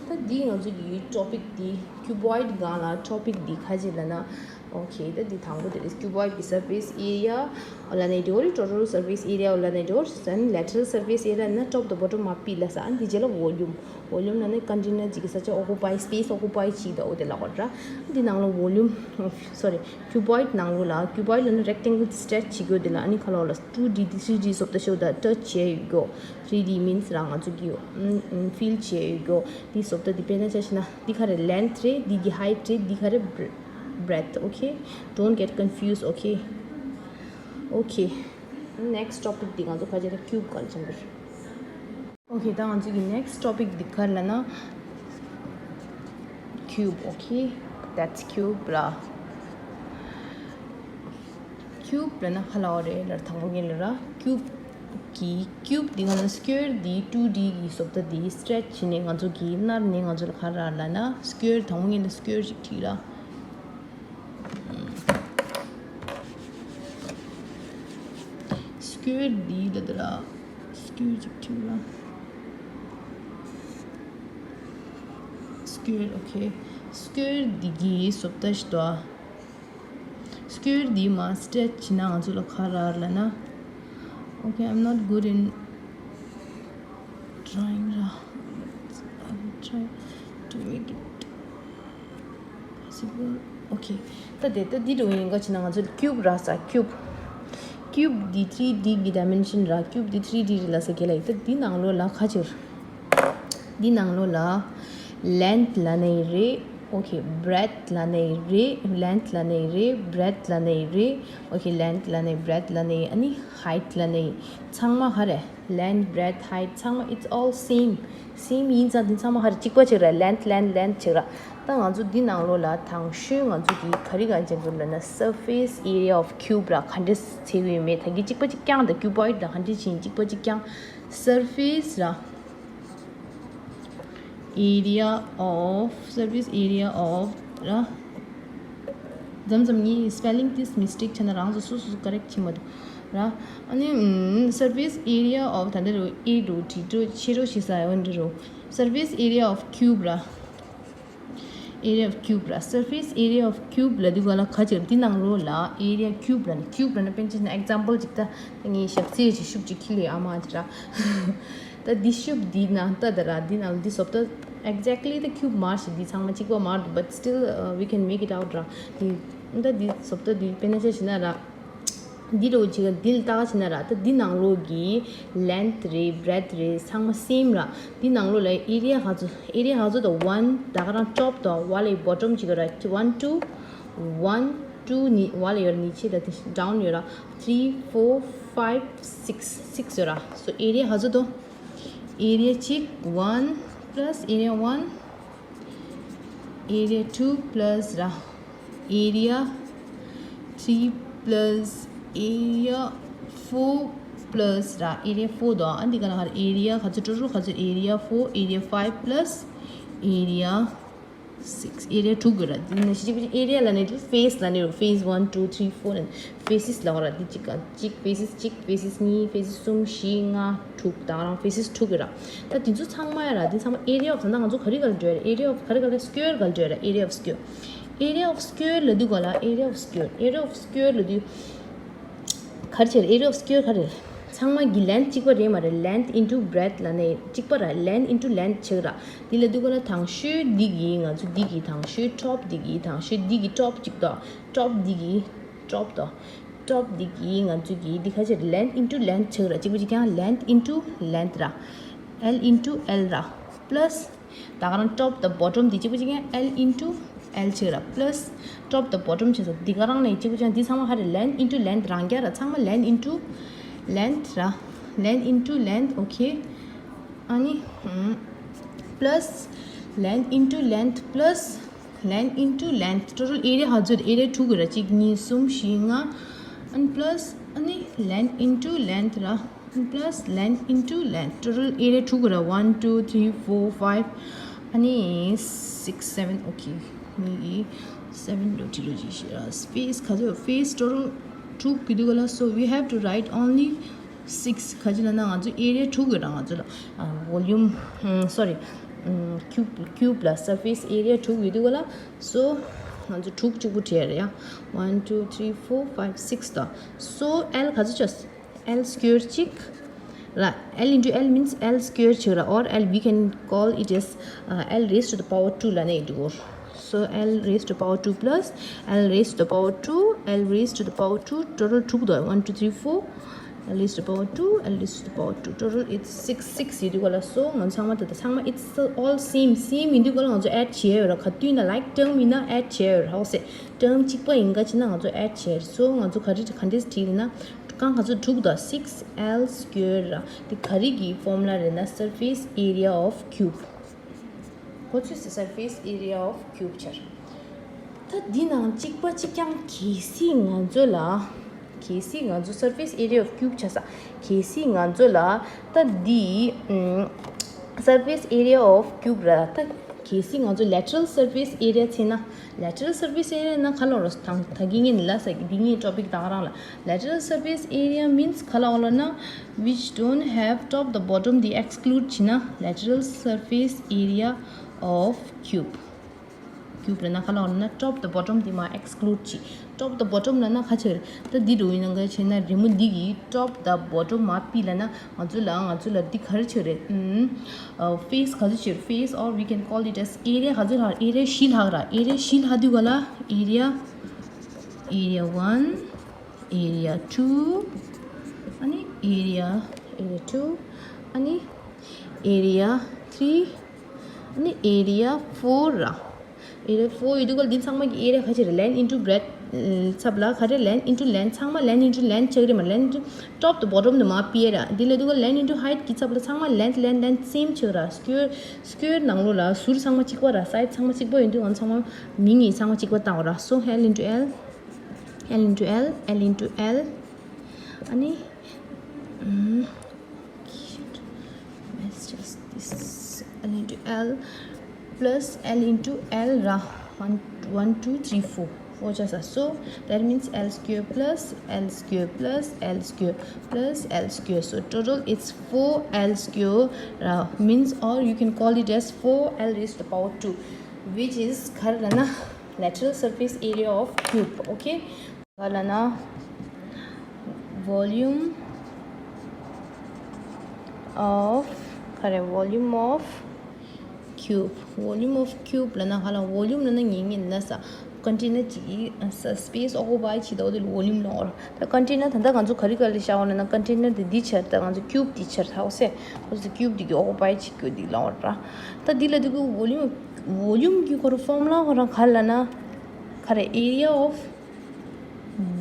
ད་འདི་ང་ཚོ་གི་topic འདི་cuboid སྒང་ལ་topic འདི་ག་ཅི་ལབ་ན། okay ད་འདི་དང་པོ་དེ་རེད། cuboid གི་surface area ལབ་ན་འགྲིག་གི་རེད། total surface area ལབ་ན་འགྲིག་གི་རེད། lateral surface area ན་top དང་bottom མ་པི་ལ་ས། ཨ་འདི་རྗེས་ལ་volume volume ལབ་ན་container གཅིག་གི་ས་ཆ་occupy space occupy བྱེད་འདུག་འོ་དེ་ལབ་དགོས་ར། འདི་ནང་ལ་volume sorry cuboid ནང་ལོགས་ལ། cuboid ལབ་ན་rectangle stretch བྱེད་རྒྱུ་འདི་ལ། ཨ་ནི་ག་ལ་བར་ལ་two D འདི་three D སོབ་ད་ཤོ་ད་touch བྱས་ཡོད་རྒྱུ། three D means ར་ང་ཚོ་གི་ཡོད་feel བྱས་ཡོད་རྒྱུ། འདི་སོབ་ད་འདི་དཔེར་ན་ཆ་བཞག་ན་འདི་ག་རེ་length རེད། འདི་གི་height རེད། འདི་ག་རེ་breadth okay don't get confused okay okay next topic འདི་ང་ཚོ་ག་ཅི་རེད། cube ག་ལ་ཆ་འདི་རེད། okay ད་ང་ཚོ་གི་next topic འདི་ག་རེ་ལབ་ན། cube okay that's cube ར། cube ལབ་ན་ག་ལབ་དགོས་རེད་ལབ་དང་པོ་ཉིད་ལ་ར། cube གི་cube འདི་ག་ལ་square འདི་two D གི་སོབ་ད་འདི་stretch བྱས་ནས་ང་ཚོ་གི་ནར་ནས་ང་ཚོ་ལ་ག་རེ་ལབ་ན་square དང་པོ་ཉིད་ལ་square ཅིག་བྲིས་ར། square འདི་ལ་དེ་ལ་square ཅིག་བྲིས་ར། square okay square འདི་གི་སོབ་ད་ཞིག་ཏོ། སྐྱོར་འདི་མ་སི་ཊར་བྱས་ན་ང་ཚོ་ལ་ག་རེ་རག་ལབ་ན། Okay, I'm not good in drawing ར། I will try to make it possible. Okay. ད་དེ་ད་འདི་འགྲོ་ཡིན་ག་བྱས་ན་ང་ཚོ་ལ་ཀིའུབ་རག་ས། ཀིའུབ། ཀིའུབ་འདི་ཐི་རི་ཌི་གི་ཌའི་མེན་ཤན་ར། ཀིའུབ་འདི་ཐི་རི་ཌི་རེད་ལབ་ས་ག་ལ་ཡིན། ད་འདི་ནང་ལོགས་ལ་ག་ཅིག་འདི་ནང་ལོགས་ལ་ལེན་ཐི་ལབ་ནའི་རེད། Okay, breadth ལབ་ནའི་རེད། ལེན་ཐི་ལབ་ནའི་རེད། བྷི་རེད་ཐི་ལབ་ནའི་རེད། Okay, ལེན་ཐི་ལབ་ནའི་བྷི་རེད་ཐི་ལབ་ནའི་ཨ་ནི་ཧའིཊ་ལབ་ནའི་ཚང་མ་ག་རེ། ལེན་ཐི། བྷི་རེད་ཐི། ཧའིཊ་ཚང་མ་it's all same. སེམ་ཡིན་ཙང་འདི་ཚང་མ་ག་རེ་གཅིག་པ་གཅིག་རེད། ལེན་ཐི་ལེན་ཐི་ལེན་ཐི་གཅིག་རེད། ད་ང་ཚོ་འདི་ནང་ལོགས་ལ་དང་ཤོས་ང་ཚོ་གི་ག་རེ་ག་རེ་བྱེད་དགོས་ལབ་ན། surface area of cube ར་ག་འདྲས་བྱེད་དགོས་ཡོད་མེད། ད་གི་གཅིག་པ་གཅིག་རྐྱང་དང་ཀིའུ་བོའིཌ་དང་ག་འདྲས་བྱེད་ཡིན། གཅིག་པ་གཅིག་རྐྱང་། Surface ར། Area of, surface area of ར། མཚམས་མཚམས་ངས་སི་པེ་ལིང་དེ་མིས་ཊེག་བྱས་ན་རང་ཚོ་སོ་སོ་སོ་ཀ་རེག་བྱེད་མ་ཐུབ་ར། ཨ་ནི་ཨམ། surface area of ད་འདི་རུ་ཨེ་འགྲོ་ཏི་འགྲོ་ཕྱི་རུ་ཤི་ས་ཡོད་འདི་རུ། Surface area of cube ར། Area of cube ར། Surface area of cube ལབ་དུས་ག་ལ་ག་ཅིག་འདི་ནང་ལོགས་ལ་area cube ལབ་ནི། ཀིའུབ་ལབ་ན་དཔེར་ན་ཆ་བཞག་ན་ཨེག་ཛམ་པལ་ཅིག་ད་ངས་ཞབས་རྩེ་ཅིག་ཤུབས་ཅིག་འཁྱེར་ཡོད་ཨ་མ་ཅིག་ར། ད་འདི་ཤུབས་འདི་ནང་ལྟ་ད་ར། འདི་ནང་འདི་བཟོ་ལྟ་exactly ད་ཀིའུབ་མ་རེད་ཤག་འདི་ཚང་མ་གཅིག་པ་མ་རེད། But still, uh, we can make it out ར། འདི་ད་འདི་བཟོ་ལྟ་འདི་དཔེར་ན་ཆ་བཞག་ན་ར། འདི་འདྲ་བོ་ཅིག་འདི་ལ་ལྟ་ག་བྱས་ན་ར། ད་འདི་ནང་ལོགས་ཀྱི་ལེན་ཐི་རེད། བྷི་རེད་ཐི་རེད། ཚང་མ་སེམ་ར། འདི་ནང་ལོགས་ལ་ཨེ་རི་ཡ་ག་ཚོད། ཨེ་རི་ཡ་ག་ཚོད་དང་། ཝན་ད་ག་རང་ཊོབ་དང་ཝ་ལ་ཡི་བོ་ཊོམ་ཅིག་ཡོད་ར། ཝན་ཊུ། ཝན་ཊུ་གཉིས། ཝ་ལ་ཡོད་ར་གཉིས་བྱས། ད་དེ་ཌའུན་ཡོད་ར། ཐི་རི་ཕོར་ཕའིབ་སིགས། སིགས་ཡོད་ར། སོ་ཨེ་རི་ཡ་ག་ཚོད་དང་། ཨེ་རི་ཡ་གཅིག་ཝན་པ་ལ་སི་ཨེ་རི་ཡ་ཝན། Area two plus ར། Area three plus area four plus ར། Area four དང་ཨ་འདི་ག་ལ་ག་རེ། Area ག་ཚོད། ཊོ་ཊལ་ག་ཚོད། Area four, area five plus area six, area two དགོས་ར། འདི་ནི་ཤི་ཅིག་ཨེ་རི་ཡ་ལ་ནི་ཕེ་སི་ལ་ནི་ཕེ་སི་ཝན་ཊུ་ཐི་རི་ཕོར་ནི་ཕེ་སི་ལ་བ་ར། འདི་གཅིག་ག་གཅིག་ཕེ་སི་གཅིག་ཕེ་སི་གཉིས། ཕེ་སི་གསུམ་བཞི་ལྔ་དྲུག་ད་ག་རང་ཕེ་སི་དྲུག་གི་ར། ད་དེ་ཚོ་ཚང་མ་ཡ་ར། དེ་ཚང་མ་area of ད་ང་ཚོ་ག་རེ་ག་ལ་འགྲོ་ཡ་ར། Area of ག་རེ་ག་ལ་square ག་ལ་འགྲོ་ཡ་ར། Area of square. Area of square ལབ་དུས་ག་ལ་area of square, area of square ལབ་དུས་ག་རེ་བྱས་ར། Area of square ག་རེ། ཚང་མ་གི་ལེན་ཐི་གཅིག་པ་རེད་མ་རེད། Length into breadth ལབ་ནས་གཅིག་པ་ར། Length into length བྱེད་གི་ར། དེ་ལབ་དུས་ག་ལ་དང་ཤོས་འདི་གི་ང་ཚོ་འདི་གི་དང་ཤོས་ཊོབ་འདི་གི་དང་ཤོས་འདི་གི་ཊོབ་གཅིག་དང་ཊོབ་འདི་གི་ཊོབ་དང་། ཊོབ་འདི་གི་ང་ཚོ་གི་འདི་ག་ཅིག་length into length བྱེད་ར། གཅིག་པ་གཅིག་རྐྱང་length into length ར། L into L ར། པ་ལ་སི་ད་ག་རང་ཊོབ་དང་བོ་ཊོམ་འདི་གཅིག་པ་གཅིག་རྐྱང་L into L བྱེད་ར། པ་ལ་སི་ཊོབ་དང་བོ་ཊོམ་བྱེད་ས་འདི་ག་རང་ནས་གཅིག་པ་གཅིག་རྐྱང་འདི་ཚང་མ་ག་རེ། Length into length རང་རྐྱ་ར། ཚང་མ་length into length ར། Length into length, okay. ཨ་ནི་ཨམ། པ་ལ་སི་length into length པ་ལ་སི་length into length total area ག་ཚོད། Area དྲུག་གི་ར། གཅིག་གཉིས་གསུམ་བཞི་ལྔ། ཨ་ནི་པ་ལ་སི་ཨ་ནི་length into length ར། པ་ལ་སི་length into length total area དྲུག་གི་ར། One, two, three, four, five, ཨ་ནི་six, seven, okay. ནི་seven ལོ་ཊི་ལོ་ཇི་ཤི་ར། ཕེ་སི་ག་ཚོད། ཕེ་སི་total དྲུག་གི་དུས་ག་ལ། So we have to write only six ག་ཅི་ལབ་ན་ང་ཚོ་area དྲུག་གི་ར། ང་ཚོ་ལ་ཨ་volume, ཨམ། sorry, ཨམ། cube, cube ལ་surface area དྲུག་ཡོད་དུས་ག་ལ། So ང་ཚོ་དྲུག་གཅིག་པུ་བྲིས་རེད་ཡ། One, two, three, four, five, six དང་། So L ག་ཚོད་ཆགས། L square གཅིག་ར། L into L means L square གཅིག་ར། Or L, we can call it as, uh, L raised to the power two ལབ་ནས་འགྲིག་གོ། So L raised to power two plus L raised to the power two, L raised to the power two, total དྲུག་དང་། One, two, three, four, L raised to the power two, L raised to the power two, total it's six, six ཡོད་དུས་ག་ལ། So ང་ཚང་མ་ད་ལྟ་ཚང་མ་it's all same, same ཡིན་དུས་ག་ལ་ང་ཚོ་add བྱས་ཡོད་ར། ག་དུས་ན་like term ཡིན་ན་add བྱས་ཡོད་ར། ཧོ་སེ་term གཅིག་པ་ཡིན་ག་ཅི་ན་ང་ཚོ་add བྱས་ར། So ང་ཚོ་ག་རེ་ག་འདྲས་བྲིས་ཡིན་ན། གང་ག་ཚོད། དྲུག་དང་six L square ར། དེ་ག་རེ་གི་formula རེད་ན་surface area of cube གོ་ཚོད་སི་surface area of cube ཆར། ད་འདི་ནང་གཅིག་པ་གཅིག་རྐྱང་གལ་སྲིད་ང་ཚོ་ལ། གལ་སྲིད་ང་ཚོ་surface area of cube ཆ་ས། གལ་སྲིད་ང་ཚོ་ལ་ད་འདི་ཨམ། surface area of cube ར། ད་གལ་སྲིད་ང་ཚོ་lateral surface area བྱས་ན། Lateral surface area ན་ག་ལ་རོ། ད་ད་གིན་ངས་ལབ་ས་འདི་ངའི་topic དང་རང་ལ། Lateral surface area means ག་ལ་འོ་ལ་ན། Which don't have top the bottom འདི་exclude བྱས་ན། Lateral surface area of cube cube ལབ་ན་ག་ལབ་ན་top དང་bottom དེ་མར་exclude བྱེད། top དང་bottom ལབ་ན་ག་ཆགས་རེད། ད་འདི་འགྲོ་ཡིན་ན་ག་བྱས་ན་རི་མོ་འདི་གི་top དང་bottom མར་ཕུད་ལབ་ན་ང་ཚོ་ལ་ང་ཚོ་ལ་འདི་ག་རེ་ཆགས་རེད། ཨུམ། ཨ། face ག་ཚོད་ཆགས་རེད། face, or we can call it as area ག་ཚོད་ལྷག་རེད། area བཞི་ལྷག་ར། area བཞི་ལྷག་དུས་ག་ལ་area, area one, area two, ཨ་ནི་area, area two, ཨ་ནི་area three, ཨ་ནི་area four ར། area four ཡོད་དུས་ག་ལ་འདི་ཚང་མ་གི་area ག་ཆགས་རེད། length into breadth ཚབ་ལ་ག་རེ། length into length ཚང་མ་length into length ཆགས་རེད་མ། length into top དང་bottom དུ་མར་ཕུད་ར། འདི་ལ་དུས་ག་ལ་length into height གི་ཚབ་ལ་ཚང་མ་length length length same ཆགས་ར། square square ནང་ལོགས་ལ་ཟུར་ཚང་མ་གཅིག་པ་ར། side ཚང་མ་གཅིག་པ་ཡིན་དུས་ང་ཚང་མ་མིང་ཡིན་ཚང་མ་གཅིག་པ་བཏང་བ་ར། so L into L, L into L, L into L, ཨ་ནི། ཨུམ། Shit. Let's just this L into L plus L into L ར། One, one, two, three, four. Four ཆགས་ས། so that means L square plus L square plus L square plus L square. So total it's four L square ར། means, or you can call it as four L raised to the power two, which is ག་རེ་ལབ་ན lateral surface area of cube. okay ག་ལབ་ན་volume of ག་རེ། volume of cube. volume of cube ལབ་ན་ག་ལ། volume ལབ་ན་ངེས་ངེས་ན་ས་container གཅིག་གི་ས་space occupy བྱེད་དོ་དེ་ལ་volume ལབ་ར། ད་container ད་ལྟ་ང་ཚོ་ག་རེ་ག་རེ་བཞག་པ་ལབ་ན་container དེ་འདི་ཆར་ད་ང་ཚོ་cube དེ་ཆར་ཧ་གོ་སོང་། ཁོ་ཚོ་cube དེ་གི་occupy བྱེད་རྒྱུ་དེ་ལབ་ར། ད་འདི་ལ་དུས་ག་volume, volume གི་ཁོ་ར་formula ཁོ་རང་ག་ལབ་ན་ག་རེ། area of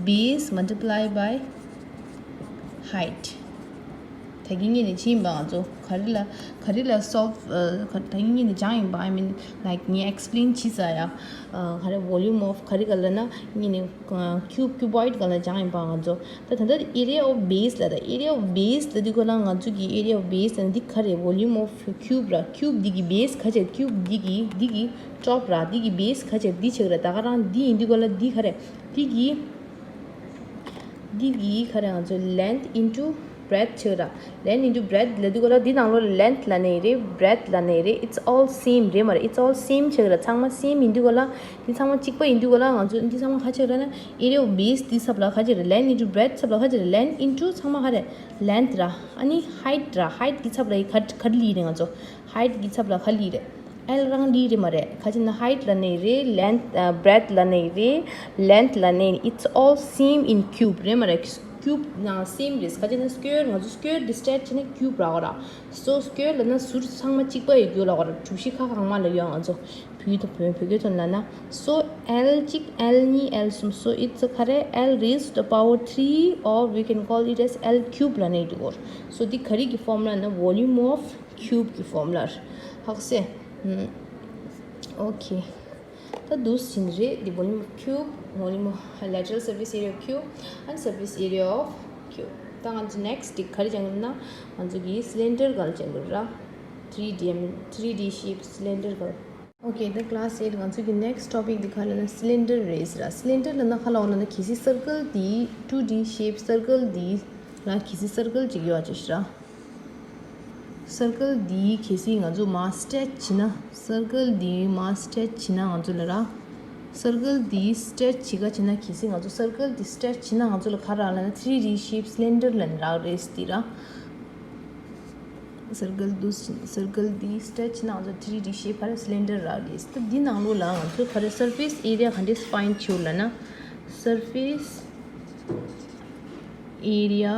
base multiply by height. ད་གིན་ངས་ནི་ཕྱིན་པ་ང་ཚོ་ག་རེ་ལ་ག་རེ་ལ་solve ཨ་ག་ད་གིན་ངས་ནི་སྦྱངས་ཡིན་པ། I mean, like, ངས་explain བྱས་ཚར་ཡ། ཨ་ག་རེ། volume of ག་རེ་ག་ལབ་ན་ངས་ནི་ཨ་cube, cuboid ག་ལ་སྦྱངས་ཡིན་པ་ང་ཚོ། ད་ད་ལྟ་area of base ལ། ད་area of base ལ་དུས་ག་ལ་ང་ཚོ་གི་area of base ལ་འདི་ག་རེ། volume of cube ར། cube འདི་གི་base ག་ཆགས། cube འདི་གི་འདི་གི top ར། འདི་གི་base ག་ཆགས། འདི་ཆགས་ར། ད་ག་རང་འདི་ཡིན་དུས་ག་ལ་འདི་ག་རེ། འདི་གི་འདི་གི་ག་རེ། ང་ཚོ་length into breadth ཆགས་ར། length into breadth ལབ་དུས་ག་ལ་འདི་ནང་ལོགས་ལ་length ལབ་ནའི་རེད། breadth ལབ་ནའི་རེད། it's all same རེད་མ་རེད། it's all same ཆགས་ར། ཚང་མ་same ཡིན་དུས་ག་ལ། འདི་ཚང་མ་གཅིག་པ་ཡིན་དུས་ག་ལ་ང་ཚོ་འདི་ཚང་མ་ག་ཆགས་ར་ན། area of base འདི་ཚབ་ལ་ག་ཆགས་ར། length into breadth ཚབ་ལ་ག་ཆགས་ར། length into ཚང་མ་ག་རེ། length ར། ཨ་ནི་height ར། height གི་ཚབ་ལ་ག་ག་རེ་ལབ་ཀྱི་རེད། ང་ཚོ་height གི་ཚབ་ལ་ག་རེ་ལབ་ཀྱི་རེད། L རང་ལབ་ཀྱི་རེད་མ་རེད། ག་ཅི་ན་height ལབ་ནའི་རེད། length ཨ་breadth ལབ་ནའི་རེད། length ལབ་ནའི་རེད། it's all same in cube རེད་མ་རེད། cube ནང་same རེད། ག་ཅི་ན་square ང་ཚོ་square འདི་straight བྱས་ན་cube རག་གི་ར། so square ལབ་ན་ཟུར་ཚང་མ་གཅིག་པ་ཡོད་རྒྱུ་ལབ་ཀྱི་ར། གྲུ་བཞི་ཁ་གང་མ་ལ་ཡོད། ང་ཚོ་བོད་དང་བོད་བོད་སྐད་ཐོག་ལབ་ན། so L གཅིག L གཉིས L གསུམ། so it's ག་རེ། L raised to the power three, or we can call it as L cube ལབ་ནའི་འདུག་གོ། so འདི་ག་རེ་གི་formula ན་volume of cube གི་formula རེད། ཧ་གོ་སོང་། ཨུམ། okay. ད་འདུག་སེ་བྱས་ནས་རེད། འདི་volume of cube, volume of lateral surface area of cube and surface area of cube. ད་ང་ཚོ་next འདི་ག་རེ་སྦྱང་གི་ཡོད་ན། ང་ཚོ་གི་cylinder ག་ལ་སྦྱང་གི་ཡོད་ར། three D, I mean, three D shape cylinder ག་ལ། okay, the class eight ང་ཚོ་གི་next topic འདི་ག་རེ་ལབ་ན་cylinder རེད་ཟེར་ར། cylinder ལབ་ན་ག་ལབ་ན་གལ་སྲིད་circle འདི་two D shape circle འདི་ལ་གལ་སྲིད་circle ཅིག་ཡོད་ཅེས་ཟེར་ར། circle འདི་གལ་སྲིད་ང་ཚོ་མར་stretch བྱས་ན། circle འདི་མར་stretch བྱས་ན་ང་ཚོ་ལ་ར། circle འདི་stretch བྱེད་ག་བྱས་ན། གལ་སྲིད་ང་ཚོ་circle འདི་stretch བྱས་ན་ང་ཚོ་ལ་ག་རག་ལབ་ན་three D shape cylinder ལབ་ནས་རག་རེད་ཟེར་ར། circle འདི་circle འདི་stretch བྱས་ན་ང་ཚོ་three D shape ག་རེ། cylinder རག་རེད། ད་འདི་ནང་ལོགས་ལ་ང་ཚོ་ག་རེ། surface area ག་འདྲས་find བྱེད་དགོས་ལབ་ན། surface area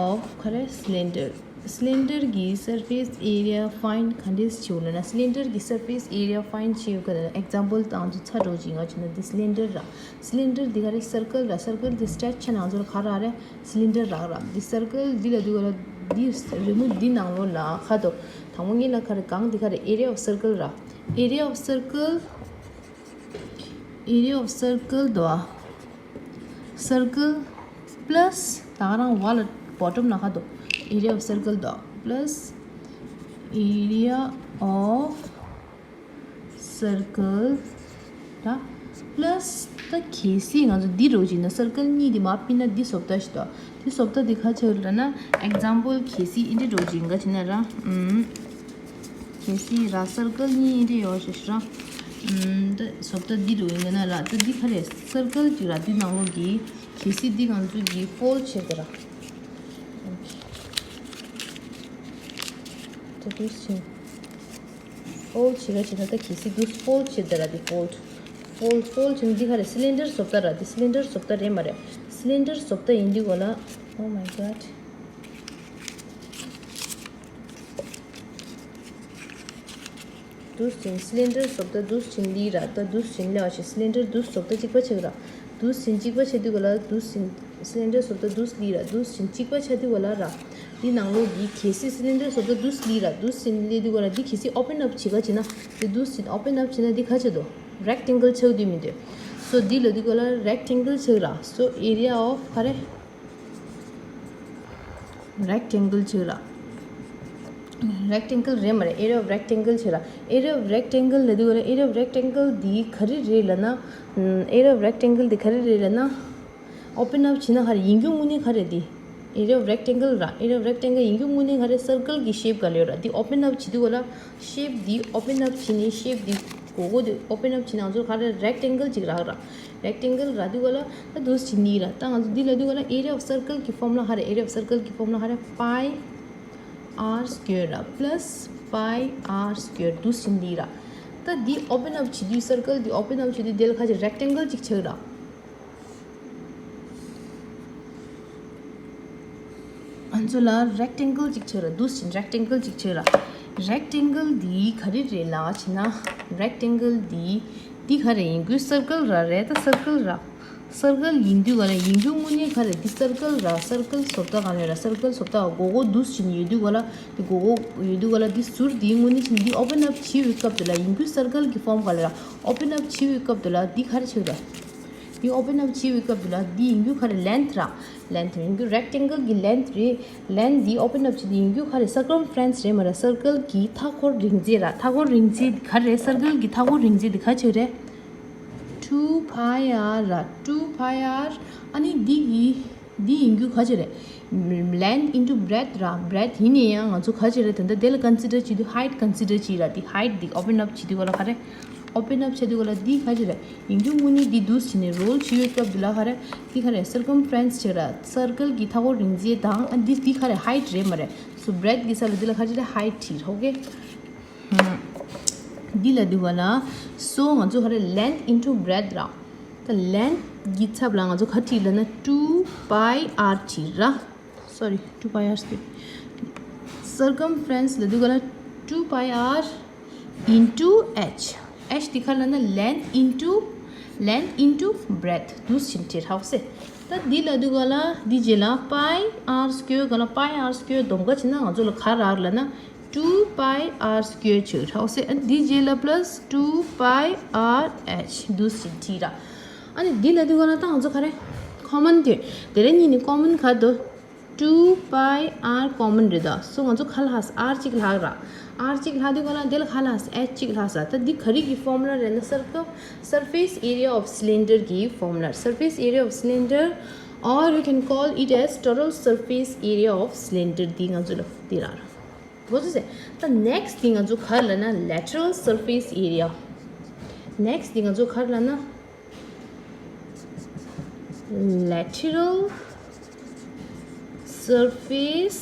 of ག་རེ། cylinder. cylinder གི་surface area find ག་འདྲས་བྱེད་དགོས་ལབ་ན། cylinder གི་surface area find བྱེད་དགོས་ལབ་ན། example དང་ཚོ་ཚ་འགྲོ་ཅིག་ང་ཚོ་ན་འདི་cylinder ར། cylinder འདི་ག་རེ། circle ར། circle འདི་stretch བྱས་ན་ང་ཚོ་ལ་ག་རག་རེད། cylinder རག་ར། འདི་circle འདི་ལ་འདི་ག་ལ་འདི་རི་མོ་འདི་ནང་ལོགས་ལ་ཁ་དོག་དང་པོ་ཉིད་ལ་ག་རེ། གང་འདི་ག་རེ། area of circle ར། area of circle, area of circle དོ། circle plus ད་ག་རང་བ་ལ་bottom ན་ཁ་དོག area of circle དོ། plus area of circle ར། plus ད་གལ་སྲིད་ང་ཚོ་འདི་རོ་ཅིག་ན་circle གཉིས་འདི་མར་ཕུད་ན་འདི་བཟོ་ལྟ་ཞིག་དོ། འདི་བཟོ་ལྟ་འདི་ག་ཆགས་ལབ་ན། example གལ་སྲིད་འདི་འདྲ་འགྲོ་ཅིག་ག་ཅི་ན་ར། ཨུམ། གལ་སྲིད་ར་circle གཉིས་འདི་འདྲ་ཡོད་ཞེས་ར། ད་བཟོ་ལྟ་འདི་རུ་ཡིན་ན་ལ་ད་འདི་ག་རེ་སར་ཀལ་ཅིག་ར། འདི་ནང་ལོགས་ཀྱི་གལ་སྲིད་འདི་ང་ཚོ་གི་ཕོལ་ཌ་བྱེད་དེ་ར། ད་འདུག་སེ་ཕོལ་ཌ་བྱེད་ག་བྱེད་ན་ད་གལ་སྲིད་འདུག་ཕོལ་ཌ་བྱེད་དེ་ར། འདི་ཕོལ་ཌ་ཕོལ་ཌ་ཕོལ་ཌ་བྱེད་ན་འདི་ག་རེ་སི་ལིན་ཌར་བཟོ་ལྟ་ར། འདི་སི་ལིན་ཌར་བཟོ་ལྟ་རེད་མ་རེད། སི་ལིན་ཌར་བཟོ་ལྟ་ཡིན་དུས་གོ་ལ། Oh my god. འདུག་སེ་སི་ལིན་ཌར་བཟོ་ལྟ་འདུག་སེ་ལི་ར། ད་འདུག་སེ་ལེ་བ་ཞིག་སི་ལིན་ཌར་འདུག་བཟོ་ལྟ་གཅིག་པ་ཆགས་ར། འདུག་སེ་གཅིག་པ་ཆགས་དུས་གོ་ལ་འདུག་སེ་སི་ལིན་ཌར་བཟོ་ལྟ་འདུག་སེ་ལི་ར། འདུག་སེ་གཅིག་པ་ཆགས་དུས་གོ་ལ་ར། འདི་ནང་ལོགས་ཀྱི་གལ་སྲིད་སི་ལིན་ཌར་བཟོ་ལྟ་འདུག་སེ་ལི་ར། འདུག་སེ་ལི་དུས་གོ་ལ་འདི་གལ་སྲིད་ཨོ་པན་ཨབ་བྱེད་ག་བྱེད་ན། འདི་འདུག་སེ་ཨོ་པན་ཨབ་བྱེད་ན་འདི་ག་ཆགས་འདུག་རེག་ཊེང་གལ་ཆགས་དུས་མི་འདུག་སོ་འདི་ལ་དུས་གོ་ལ་རེག་ཊེང་གལ་ཆགས་ར། སོ་ཨེ་རི་ཡ་ཨོཕ་ག་རེ། རེག་ཊེང་གལ་ཆགས་ར། རེག་ཊེང་གལ་རེད་མ་རེད། ཨེ་རི་ཡ་ཨོཕ་རེག་ཊེང་གལ་ཆགས་ར། ཨེ་རི་ཡ་ཨོཕ་རེག་ཊེང་གལ་ལ་དུས་གོ་ལ་ཨེ་རི་ཡ་ཨོཕ་རེག་ཊེང་གལ་འདི་ག་རེ་རེད་ལབ་ན། ཨེ་རི་ཡ་ཨོཕ་རེག་ཊེང་གལ་འདི་ག་རེ་རེད་ལབ་ན། ཨོ་པན་ཨབ་བྱེད་ན་ག་རེ་ཡིན་རྒྱུ་དངོས་གནས་ག་རེ་འདི། ཨེ་རི་ཡ་ཨོཕ་རེག་ཊེང་གལ་ར། ཨེ་རི་ཡ་ཨོཕ་རེག་ཊེང་གལ་ཡིན་རྒྱུ་དངོས་གནས་ག་རེ་སར་ཀལ་གྱི་ཤེབ་ག་ལ་ཡོད་ར། འདི་ཨོ་པན་ཨབ་བྱེད་དུས་གོ་ལ་ཤེབ་འདི་ཨོ་པན་ཨབ་བྱེད་ནས་ཤེབ་འདི་སྒོར་སྒོར་འདི་ཨོ་པན་ཨབ་བྱེད་ན་ང་ཚོ་ག་རེ་རེག་ཊེང་གལ་ཅིག་རག་ར། རེག་ཊེང་གལ་རག་དུས་གོ་ལ་ད་འདུག་སེ་ནི་ར། ད་ང་ཚོ་འདི་ལ་དུས་གོ་ལ་ཨེ་རི་ཡ་ཨོཕ་སར་ཀལ་གྱི་ཕོར་མུ་ལ་ག་རེ། ཨེ་རི་ཡ་ཨོཕ་སར་ཀལ་གྱི་ཕོར་མུ་ལ་ག་རེ། པའི་ཨར་སྐེུར་ར་པ་ལ་སི་པའི་ཨར་སྐེུར། འདུག་སེ་ནི་ར། ད་འདི་ཨོ་པན་ཨབ་བྱེད་དུས་སར་ཀལ་འདི་ཨོ་པན་ཨབ་བྱེད་དུས་འདི་ལ་ག་ཅིག་རེག་ཊེང་གལ་ཅིག་ཆགས་ར། ང་ཚོ་ལ་རེག་ཊེང་གལ་ཅིག་ཆགས་ར། འདུག་སེ་རེག་ཊེང་གལ་ཅིག་ཆགས་ར། རེག་ཊེང་གལ་འདི་ག་རེ་རེད་ལབ་བྱས་ན། རེག་ཊེང་གལ་འདི་འདི་ག་རེ་ཡིན་དགོས། སར་ཀལ་ར་རེད། ད་སར་ཀལ་ར། སར་ཀལ་ཡིན་དུས་ག་ལ་ཡིན་རྒྱུ་དངོས་གནས་ག་རེ་འདི་སར་ཀལ་ར། སར་ཀལ་བཟོ་ལྟ་ག་ལ་ཡོད་ར། སར་ཀལ་བཟོ་ལྟ་སྒོར་སྒོར་འདུག་སེ་ཡོད་དུས་ག་ལ་འདི་སྒོར་སྒོར་ཡོད་དུས་ག་ལ་འདི་ཟུར་འདིའི་དངོས་གནས་ཆེན་འདི་ཨོ་པན་ཨབ་བྱེད་པའི་སྐབས་དེ་ལ་ཡིན་རྒྱུ་སར་ཀལ་གྱི་ཕོར་མུ་ག་ལ་ར། ཨོ་པན་ཨབ་བྱེད་པའི་སྐབས་དེ་ལ་འདི་ག་རེ་ཆགས་ར། འདི་ཨོ་པན་ཨབ་བྱེད་པའི་སྐབས་དེ་ལ་འདི་ཡིན་རྒྱུ་ག་རེ། ལེན་ཐི་ར། ལེན་ཐི་ཡིན་རྒྱུ་རེག་ཊེང་གལ་གྱི་ལེན་ཐི་རེད། ལེན་ཐི་འདི་ཨོ་པན་ཨབ་བྱེད་དུས་ཡིན་རྒྱུ་ག་རེ། སར་ཀམ་ཕ་རེན་སི་རེད་མ་རེད། སར་ཀལ་གྱི་མཐའ་འཁོར་རིང་ཚད་ར། མཐའ་འཁོར་རིང་ཚད་ག་རེ། སར་ཀལ་གྱི་མཐའ་འཁོར་རིང་ཚད་འདི་ག་ཆགས་རེད། ཊུ་པའི་ཨར་ར། ཊུ་པའི་ཨར། ཨ་ནི་འདི་ཡི་འདི་ཡིན་རྒྱུ་ག་ཆགས་རེད། ལེན་ཐི་ཨིན་ཊུ་བྷི་རེད་ཐི་ར། བྷི་རེད་ཐི་ཡིན་ན་ཡང་ང་ཚོ་ག་ཆགས་རེད། ད་ལྟ་དེ་ལ་ཀོན་སི་ཌར་བྱེད་དུས་ཧའིཊ་ཀོན་སི་ཌར་བྱེད་ར། འདི་ཧའིཊ་འདི་ཨོ་པན་ཨབ་བྱེད་དུས་ག་ལ་ག་རེ། ཨོ་པན་ཨབ་བྱེད་དུས་ག་ལ་འདི་ག་ཆགས་རེད། ཡིན་རྒྱུ་དངོས་གནས་འདི་འདུག་སེ་ནི་རོལ་བྱེད་པའི་སྐབས་འདི་ལ་ག་རེ། འདི་ག་རེ། སར་ཀམ་ཕ་རེན་སི་ཆགས་ར། སར་ཀལ་གྱི་མཐའ་འཁོར་རིང་ཚད་དང་། ཨ་འདི་འདི་ག་རེ། ཧའིཊ་རེད་མ་རེད། སོ་བྷི་རེད་ཐི་གི་ས་ལ་འདི་ལ་ག་ཆགས་རེད། ཧའིཊ་བྲིས་ར། ཨོ་ཀེ། འདི་ལ་འདི་བ་ལ། སོ་ང་ཚོ་ག་རེ། ལེན་ཐི་ཨིན་ཊུ་བྷི་རེད་ཐི་ར། ད་ལེན་ཐི་གི་ཚབ་ལ་ང་ཚོ་ག་བྲིས་ལབ་ན། ཊུ་པའི་ཨར་བྲིས་ར། སོ་རི། ཊུ་པའི་ཨར་སྐེུར། སར་ཀམ་ཕ་རེན་སི་ལ་འདི་ག་ལ། ཊུ་པའི་ཨར་ཨིན་ཊུ་ཨེཆ། ཨེཆ་འདི་ག་ལབ་ན། ལེན་ཐི་ཨིན་ཊུ་ལེན་ཐི་ཨིན་ཊུ་བྷི་རེད་ཐི། འདུག་སེ་བྲིས་ར། ཧོ་སེ། ད་འདི་ལ་འདི་ག་ལ་འདི་རྗེས་ལ་པའི་ཨར་སྐེུར་ག་ལ། པའི་ཨར་སྐེུར་སྡོམ་ག་བྱས་ན་ང་ཚོ་ལ་ག་རག་ལབ་ན། ཊུ་པའི་ཨར་སྐེུར་ཆགས་ར། ཧོ་སེ། ཨ་འདི་རྗེས་ལ་པ་ལ་སི་ཊུ་པའི་ཨར་ཨེཆ། འདུག་སེ་བྲིས་ར། ཨ་ནི་འདི་ལ་འདི་ག་ལ་ད་ང་ཚོ་ག་རེ། ཀོ་མན་དེ། དེ་རེ་གཉིས་ནི་ཀོ་མན་ག་དོ། ཊུ་པའི་ཨར་ཀོ་མན་རེད་ད། སོ་ང་ཚོ་ག་ལ་ཧ་སི། ཨར་གཅིག་ལྷག་ར། ཨར་གཅིག་ལྷག་དུས་ག་ལ་དེ་ལ་ག་ལ་ཧ་སི། ཨེཆ་གཅིག་ལྷག་ས། ད་འདི་ག་རེ་གི་ཕོར་མུ་ལ་རེད་ན། སར་ཀམ་སར་ཕེ་སི་ཨེ་རི་ཡ་ཨོཕ་སི་ལིན་ཌར་གི་ཕོར་མུ་ལ། སར་ཕེ་སི་ཨེ་རི་ཡ་ཨོཕ་སི་ལིན་ཌར། Or you can call it as total surface area of cylinder. འདི་ང་ཚོ་ལ་འདི་ར། འོ་ཙི་ཙི། ད་ནེག་སི་ཊི་འདི་ང་ཚོ་ག་རེ་ལབ་ན། lateral surface area. ནེག་སི་ཊི་འདི་ང་ཚོ་ག་རེ་ལབ་ན། lateral surface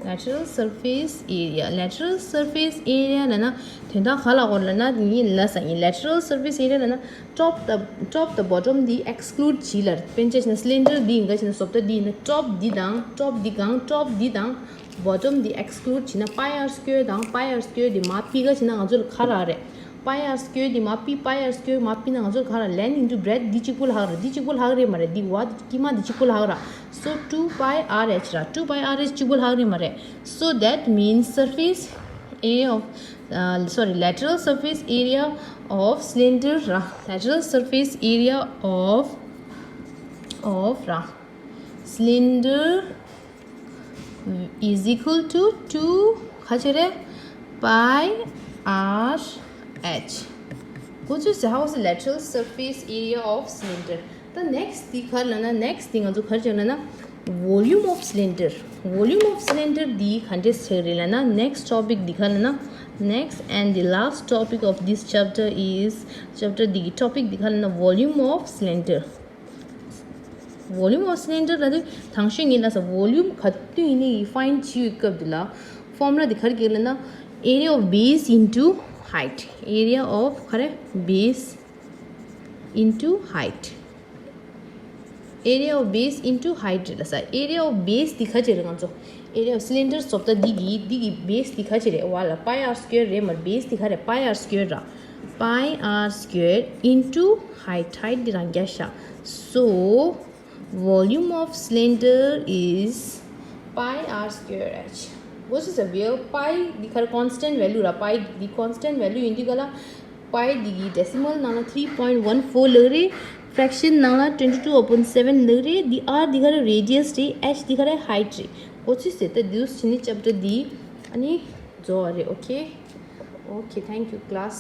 lateral surface area. lateral surface area ལབ་ན་དོན་དག་ག་ལ་གོ་ལབ་ན། འདི་ལ་ས་ཡིན། lateral surface area ལབ་ན། top དང་top དང་bottom འདི་ཨེག་སི་ཀུ་ལུཌ་བྱས་ལ། དཔེར་ན་ཆ་བཞག་ན་སི་ལིན་ཌར་འདི་ཡིན་ག་བྱས་ན། བཟོ་ལྟ་འདི་ཡིན་ན། top འདི་དང་top འདི་གང་། top འདི་དང་bottom འདི་ཨེག་སི་ཀུ་ལུཌ་བྱས་ན། པའི་ཨར་སྐེུར་དང་པའི་ཨར་སྐེུར་འདི་མར་ཕུད་ག་བྱས་ན་ང་ཚོ་ལ་ག་རག་རེད། པའི་ཨར་སྐེུར་འདི་མར་ཕུད། པའི་ཨར་སྐེུར་མར་ཕུད་ན་ང་ཚོ་ལ་ག་རག་རེད། ལེན་ཐི་ཨིན་ཊུ་བྷི་རེད་ཐི། འདི་གཅིག་པོ་ལྷག་རེད། འདི་གཅིག་པོ་ལྷག་རེད་མ་རེད། འདི་བ་དཀྱིལ་མ་འདི་གཅིག་པོ་ལྷག་ར། So two pi R H ར། two pi R H གཅིག་པོ་ལྷག་རེད་མ་རེད། So that means surface area of, uh, sorry, lateral surface area of cylinder ར། lateral surface area of, of ར། cylinder is equal to two ག་ཆེ་རེད། Pi R H. གོ་ཚུལ་ཟེར། How is the lateral surface area of cylinder? ད་ནེག་སི་ཊི་འདི་ག་རེ་ལབ་ན། ནེག་སི་ཊི་འདི་ང་ཚོ་ག་རེ་བྱས་ལབ་ན། volume of cylinder. Volume of cylinder འདི་ག་འདྲས་ཟེར་རེད་ལབ་ན། next topic འདི་ག་ལབ་ན། Next and the last topic of this chapter is chapter འདི་གི་topic འདི་ག་ལ་ན་volume of cylinder. Volume of cylinder ལ་དེ་དང་ཤོས་ངེད་ལ་ས་volume ག་དུས་ཡིན་ནའི་define བྱེད་པའི་སྐབས་འདི་ལ་formula འདི་ག་རེ་གལ་ལ་ན་area of base into height. Area of ག་རེ་base into height. Area of base into height རེད་ལ་ས། Area of base འདི་ག་ཅི་རེད། ང་ཚོ་area of cylinder བཟོ་ལྟ་འདི་གི་འདི་གི་base འདི་ག་ཅི་རེད། བ་ལ་pi r square རེད་མར་base འདི་ག་རེད། Pi r square ར། Pi r square into height. Height འདི་རང་རྒྱ་ཤ། So volume of cylinder is pi r square h. What is a where pi འདི་ག་རེད། constant value ར། Pi འདི་constant value ཡིན་དུས་ག་ལ། Pi འདི་གི་decimal ནང་ལ་three point one four ལབ་རེད། Fraction ནང་ལ་twenty two upon seven ལབ་རེད། འདི་r འདི་ག་རེད། Radius རེད། H འདི་ག་རེད། Height རེད། འོ་ཚོད་ཟེར་ད་འདུག་སེ་བྱས་ནས་chapter འདི་ཨ་ནི་རྫོགས་པ་རེད། Okay, okay, thank you class.